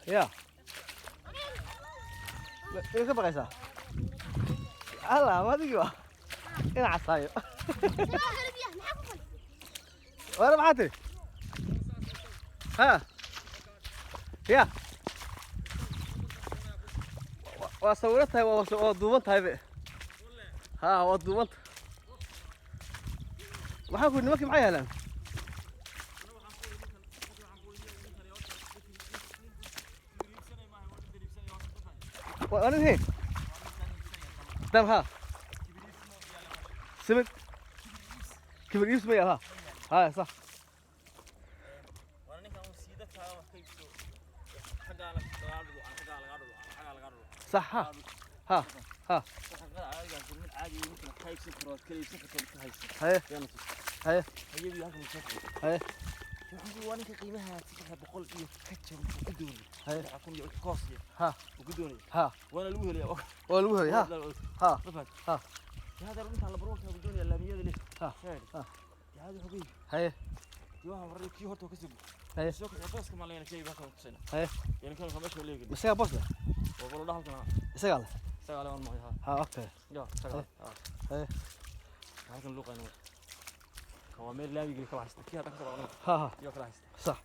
Ya ma ka baqaysaa? Alla, ma adigii waa ina casaayo. Wara, maxaa tiri? Ha, ya, waa sawiro tahay, waa duuban tahay be. Ha, waa duubanta. Waxaan ku nimankii maxay heleen? Waa nin he dam ha simid kibir iibs ma yaal. Ha ha, sax. Waa ninkan uu sii dadkaaga wax ka iibso, xaggaa lagaa dhulo, xaggaa lagaa dhulo, xaggaa lagaa dhulo. Sax, ha ha ha. Xaggaa caadiga mid caadi ah, ninkan ka iibsan karo, aad kala iibsan karto ka haysa. Haye. Yaana tus. Haye. Hayadii halkan soo furay. Haye. Waxaan ku, waa ninka qiimaha 300 iyo ka jaban ku doonay. Haye. 3,000 iyo koos iyo ha uu ku doonay. Ha. Waana lagu helaya. Waa lagu helay, ha ha. Ma fahant? Ha. Hada ninkan la barwarka ku doonaya laamiyada leh. Ha. Ha. Hada wuxuu ku Haye. yidhi waxaan waray kii horta ka soo Haye. soo kacay booska maalayna kay baa ka tusayna. Haye. Yani kan meesha leegay. Isagaa boos leh? Waa bolo halkan. Isagaa leh. Isagaa leh, waan maqlay, ha. Ha, okay. Ya, isagaa. Ha. Haye. Halkan luuqayna ka waa meel laamiga kala haysta, kii hadda ka soo dhaqnay. Ha ha. Iyo kala haysta. Sax,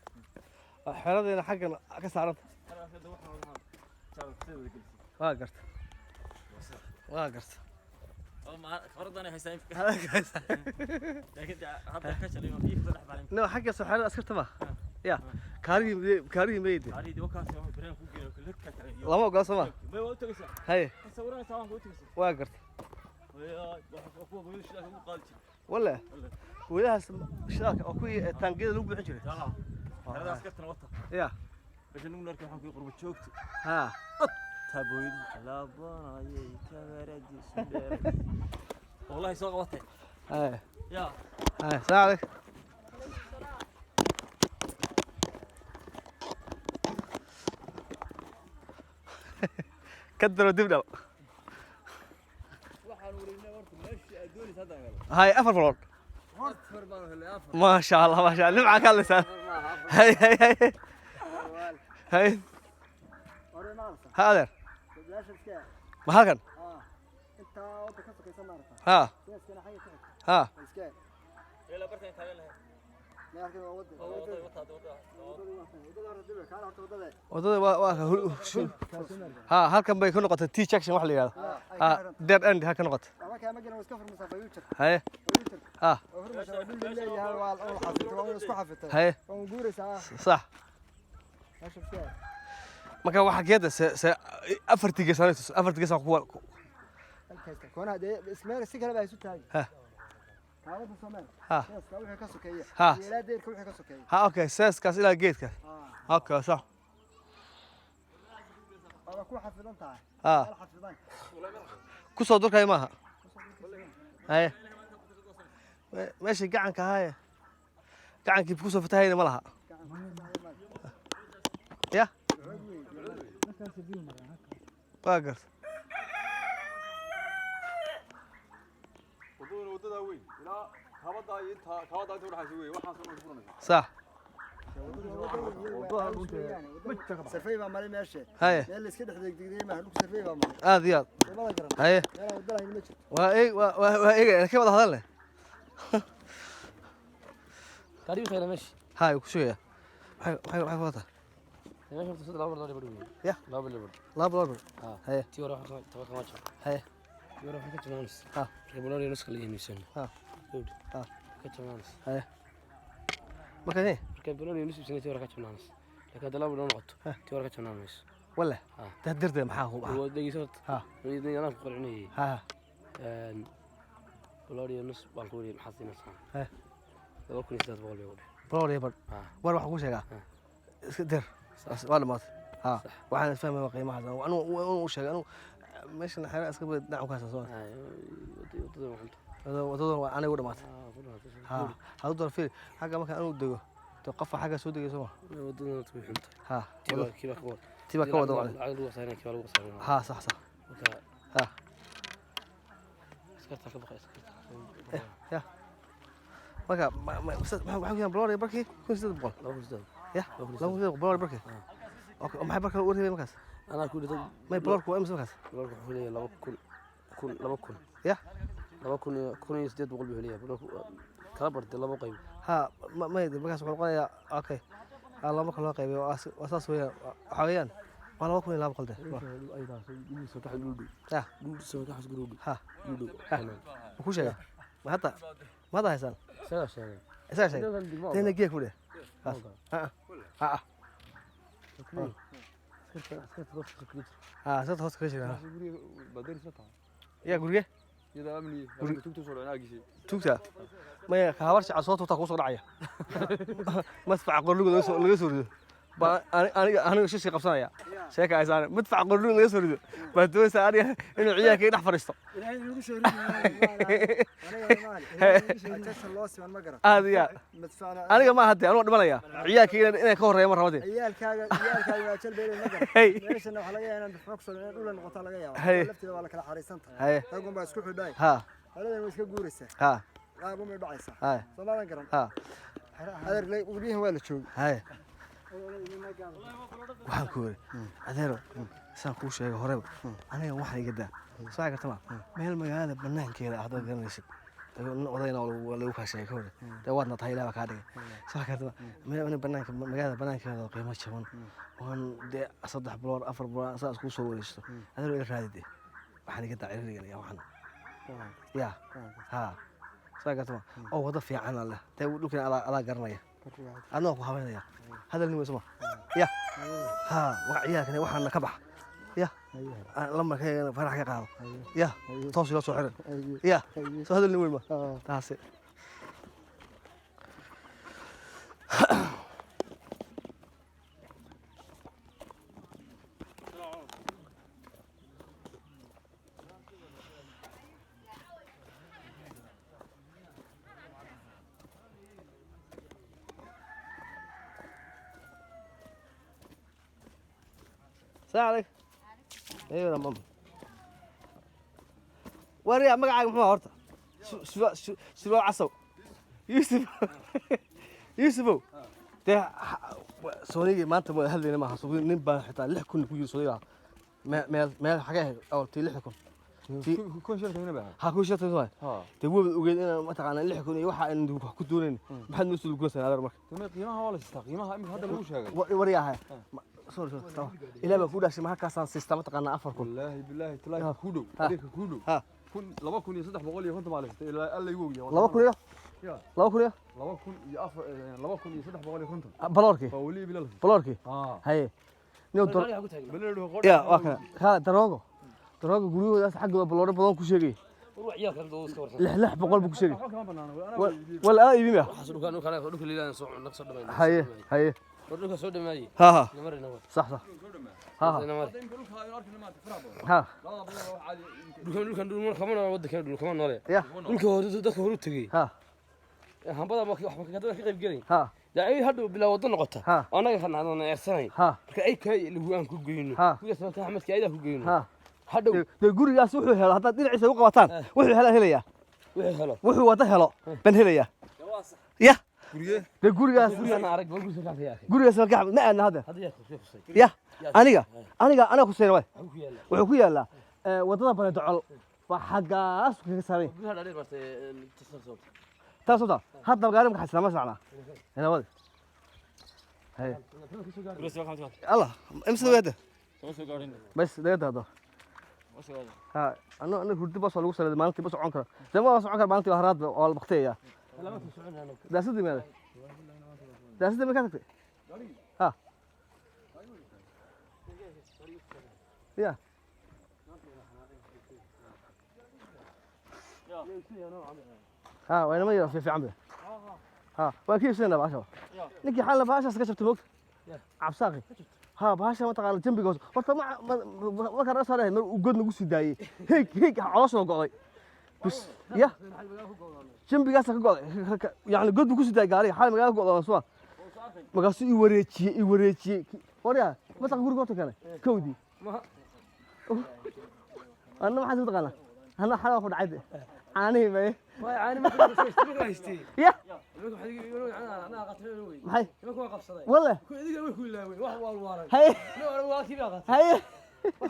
xeradeena xaggan ka saaranta. Hadda waxaan jaal sida wada gelisay. Waa garta, waa garta. Khibraddan ay haystaan, laakiin hadda ka shalay oo kii ka dhex baalin. No, xagga soo xerada askarta ma ya kaarigii, kaarigii meyde. Taariikhdi wakaas waa bareen ku geeyo kala ka tagay. Lama ogola, soo ma? May, waa u tagaysaa. Haye. Ka sawiranaysaa, waan ku tagaysaa. Waa garta. Waxa kuwa boyada shidaalka ugu qaadi jiray. Wale. Walle. Wadahaas shidaalka oo kuwii taangiyada lagu buuxin jiray. Yaa xerada askartana wata. Ya. Meesha nugu narkay, waxaan kuyi qurba joogto. Ha. Taabooyadu laabanayay, kamaradiisu dheer, wallahi soo qabatay. Haye. Yaa. Haye, salaam calaykum. Ka daro dib dhal. Waxaan wareynaa horta meeshii aad doonaysa haddaan galo. Haye, afar balood. Afar baan helay, afar. Maasha Allah, maasha Allah, nimca ka hadlaysaan. Hay hay hay hay. Ha, adeer, ma halkan? Ha ha. Ilaa bartaan taagan lahayd. Wadada wata, wadada. Wadada waa ha, halkan bay ku noqotay T junction wax la yidhahdo. Ha, dead end ha ka noqotay. Haye, ha. Haye, sax. Marka waxaa geeda se afartii gees anay tus, afartii gees kuwa. Ha. Ha. Ha. Ha, okay, seeskaas ilaa geedkaas, okay, sax. Ha, ku soo durkaya maaha. Haye, meeshii gacanka ahaaye, gacankii kusoo fatahayna ma laha ya. Waa garta. Wadadana wadadaa weyn ilaa kabadaa iyo intaa kabadaa inta udhaxaysa wey, waxaas oo dhan ku furanaysa. Sax. Survey baa maray meesha. Haye. Meel la iska dhex degdegday maaha dhulku, survey baa maray. Aad iyo aad. Soomada garan. Haye. Meelaan wadda lahayn ma jirto. Waa eeg, waa eegay ka wada hadalne. Gaarigu tagna meesha. Hay ku sugaya, maxay ku wataa? Meesha horta saddex, laba bilood badh weeye. Ya. 2 bilood. 2 bilood. Ha. Haye. Tii hore waxaan toban kama jiro. Haye. Tii hore waxaan ka jabnaanis. Ha. Marka bilood iyo nus kala iibsano. Ha. Good. Ha. Ka jabnaanis. Haye, marka ne Marka bilood iyo nus iibsanay, tii hore ka jabnaanis. Laakiin hadda 2 bilood noqoto, tii hore ka jabnaan mayso. Wale. Ha. Tadirde maxaa ku baxa? Waa dhegeyso horta. Ha. Anaan ku qancinayay. Ha. Bilood iyo nus baan ku wariyay, maxaad siinaysaa? Ha. 2,800 bay ugu dheh. Bilood iyo badh. Ha. War, waxaan kuu sheegaa. Ha. Iska dir, waa dhamaatay. Ha, waxaan isfahmay waa qiimahaas. Anu u sheegay anu meeshan xeera iska bad dhinac ku haysaa soo. Wadada waa xunta. Wadada waa aniga u dhamaatay. Ha, ku dhamaatay. Ha, hadduu doono fiiri xagga marka anu dego to qofka xagga soo degay soo ma. Wadadana way xunta. Ha. Tiibaa kiibaa ka wada. Tiibaa ka wada wacday. Lacag lagu khasaarinaya, kiibaa lagu khasaarinaya. Ha, sax sax. Marka ha. Askarta ka baqay, askarta. Ya, marka maxaa ku yahan bilood iyo barkii 1,800? 2,800. Ya, 2,800 bilood iyo barkii. Okay, maxay barka u reebay markaas? Anaa ku dhintay. May baloorku waa imisa markaas? Baloorku wuxuu leeyahay 2000, 1000, 2000. Ya. 2000 iyo 1800 buu leeyahay baloorku, kala bartay laba qayb. Ha, may markaas wuxuu noqonayaa, okay, ha, laba marka loo qaybiyo waa saas weeyaan, waxaa weeyaan waa 2200 de. Ya. Ha. Ma ku sheegay? Ma hadda haysaan? Isagaa sheegay. Isagaa sheegay. Dena geek ku dheh kaas. Ha ha ha, askarta hoos kaga jira. Guriga baa deris la tahay. Ya, gurige? Iyada amni tugta soo dhacay aagiisii. Tugta maya, ka habar shaca soo tuurtaa kugu soo dhacaya madfaca qorligu laga soo rido baa aniga shishi qabsanaya sheeka aysaane madfaca qorligu laga soo rido baa doonaysaa aniga inuu ciyaalkayga dhex fadhiisto. Ilaahay inagu soo ridi aniga maali ajasha loo siman ma garan. Aad iyo aad. Madfacna. Aniga ma hadde anuu dhimanaya, ciyaalkayga inay ka horreeya ma rabade. Ciyaalkaaga waa ajal beelay ma garan. Hey. Meeshana waxaa laga yaabaa inaan dufco kusoo dhicin, dhula noqotaa laga yaabaa. Hey. Lafteeda waa la kala xariisan tahay. Haye. Raggun baa isku xidhay. Ha. Holadan way iska guuraysaa. Ha. Qaabun bay dhacaysaa. Haye. Soomaadan garan. Ha. Adeer, guryahan waa la joogay. Haye, waxaan ku yiri adeero, saan kuu sheegay horeba, aniga waxaan iga daa soo karta ma meel magaalada banaankeeda ah haddaad garanaysid. Dee nin odayna waa lagu kaa sheegay ka hore, dee waadna tahay, ilaah baa kaa dhigay. Soo karta ma meel aniga banaanka magaalada banaankeeda oo qiimo jaban oon dee 3 bilood, 4 bilood saa iskugu soo wareejisto, adeero ila raadi. Dee waxaan iga daa ciriirigan iyo waxaan ya ha soo karta ma oo wado fiican leh. Dee dhulkan adaa garanaya, adna waa ku habeynaya hadal nin wey soma ya. Ha, waa ciyaalkan waxaana ka bax ya, lambarkaygana farax ka qaado ya, toos ila soo xiran ya, soo hadal nin weyn ma taasi. السلام عليكم. ايوه يا ماما، waryaa, magacaaga muxuu ahaa horta? Surwaal casow, Yuusuf, Yuusufow, dee soonigii maanta wada hadlayna maaha. Suuqii nin baa xitaa 6000 ku yiri sooniga meel meel xagee ahayd oo tii 6000 Kun shilin baa. Ha, kun shilin waay. Ha. Dee wabad ogeed inaan mataqaanaa 6000 iyo waxa aynu wax ku doonayn. Maxaad noo soo lugoonaysaa adeer marka? Tuma qiimaha waa la siistaa, qiimaha imika hadda lagu sheegay. Waryahay, sorry sorry, tamam. Ilaa baa ku dhashay, ma halkaasaan siistaa mataqaanaa 4000? Wallaahi bilaahi talaahi ku dhow. Ha. Adeerka ku dhow. Ha. 2350 baa la siistay, ilaa alla igu ogyahay. 2000 iyo Ya. 2000 iyo 2004, 2350. Baloorkii. Waa weli bilal. Baloorkii. Ha. Haye niyo dor. Bilal. Ya, waa kana kaala daroogo daroogo guryahoodaas xaggooda balooro badan ku sheegay, 600 buu ku sheegay. Waxba kama banaana anaa. Wala aa iibimaya. Haye haye. Ha ha, sax sax, ha ha. Imika dhulka aynu arkayna maanta faraha badan. Ha. Labada boqol waa wax caadi. Ya. Dhulka hore dadka hore u tegey. Ha. Hambada ma wax ka qayb gelin. Ha. Dee ay hadhow bilaa wado noqota. Ha. Anaga kan eersanay. Ha. Marka ay ka lagu aan ku geyno. Ha. Kuwaas marka Axmedka ayada ku geyno. Ha. Hadhow. Dee gurigaas wuxuu helo haddaad dhinaciisa u qabataan, wuxuu helaa helayaa. Wixii helo. Wuxuu wada helo baan helayaa ya. Gurigee? Dee gurigaas. Gurigaan arag bal guriga ka fiican. Gurigaas ma aadna hadda. Hadda yaa khusay. Ya, aniga khuseen waay. Waxa ku yaala? Wuxuu ku yaalaa wadada Baledocol waa xaggaas kaga saaray. Guriga dhaadheer martay tasar soo. Taas oo hadda gaari marka xasila ma socnaa ina wadi. Haye. Allah imsa wada. Soo gaarin. Bas laga daado. Soo gaarin. Ha, ano hurdi bas waa lagu saladay maalintii, ma socon kara dee, ma socon kara maalintii, waa haraad waa la baktiyaya. Daasadii meeday? Daasadii ma ka tagtay? Ha, ya. Ha, waa inama yara fiican be. Ha, waan ka iibsanayna bahasha. Ninkii xalna bahashaas ka jabtay moogta cabsaaqi. Ha, bahasha mataqaana jambiga hoose horta markaan rasaa dhahay mar uu god nagu sii daayey, heeg heeg, caloosha go'day bas ya, jambigaasa ka go'day. Yani god buu ku sii daayay gaariga xal magaalada ku go'day soo, markaasuu i wareejiyey, i wareejiyey. Waryaa, mataqa guriga horta keenay kowdii. Anna maxaa taqaanaa? Anna xalaa ku dhacay de caanihii may Waay caani ma ku haystay. Ya. Nimanka waxay igu anaa qatay wey. Maxay? Nimanka waa qabsaday. Walle. Ku idiga way ku ilaaween wax waa waaran. Haye. Nin waa kii baa qatay. Haye.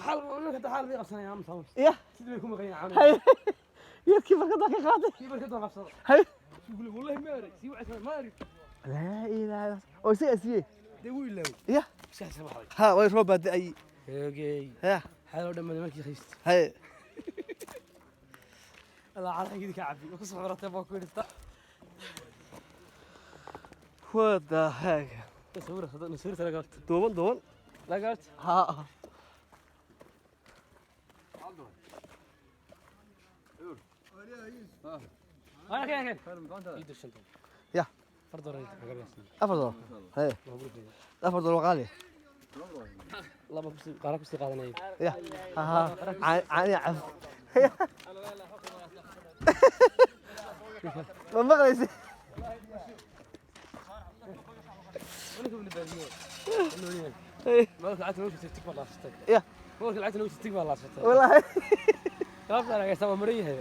Xal nimanka xal bay qabsanayaan ama samus. Ya. Sidii bay ku maqan yihiin caano. Haye. Yadkii barkada ka qaaday. Kii barkada qabsaday. Haye. Sugule wallahi ma arag sii wacay ma arag. Laa ilaaha illa. Oo isaga siiyey. Dee wuu ilaaway. Ya. Maskaxdiisa baxday. Ha, way roob baa da'ay. Eegay. Ya. Xal oo dhammaday markii haystay. Haye. Allah calankeedii ka cabi. Ku soo xoratay baa ku yidhi. What the heck? Sawir sawir laga qabto. Duuban duuban. Laga qabto. Ha. Ana keen keen. Ii shanta. Ya. Afar doolar inta kaga bixin. $4. Haye. $4 waa qaali. Laba ku qaara ku sii qaadanay. Ya. Ha ha. Caani caf. Ma maqlaysi? Wala ku baadiyo. Maalka lacagta noo tigtig baa laasatay. Ya. Maalka lacagta noo tigtig baa laasatay. Wallaahi. Qaabta anaga sama maran yahay.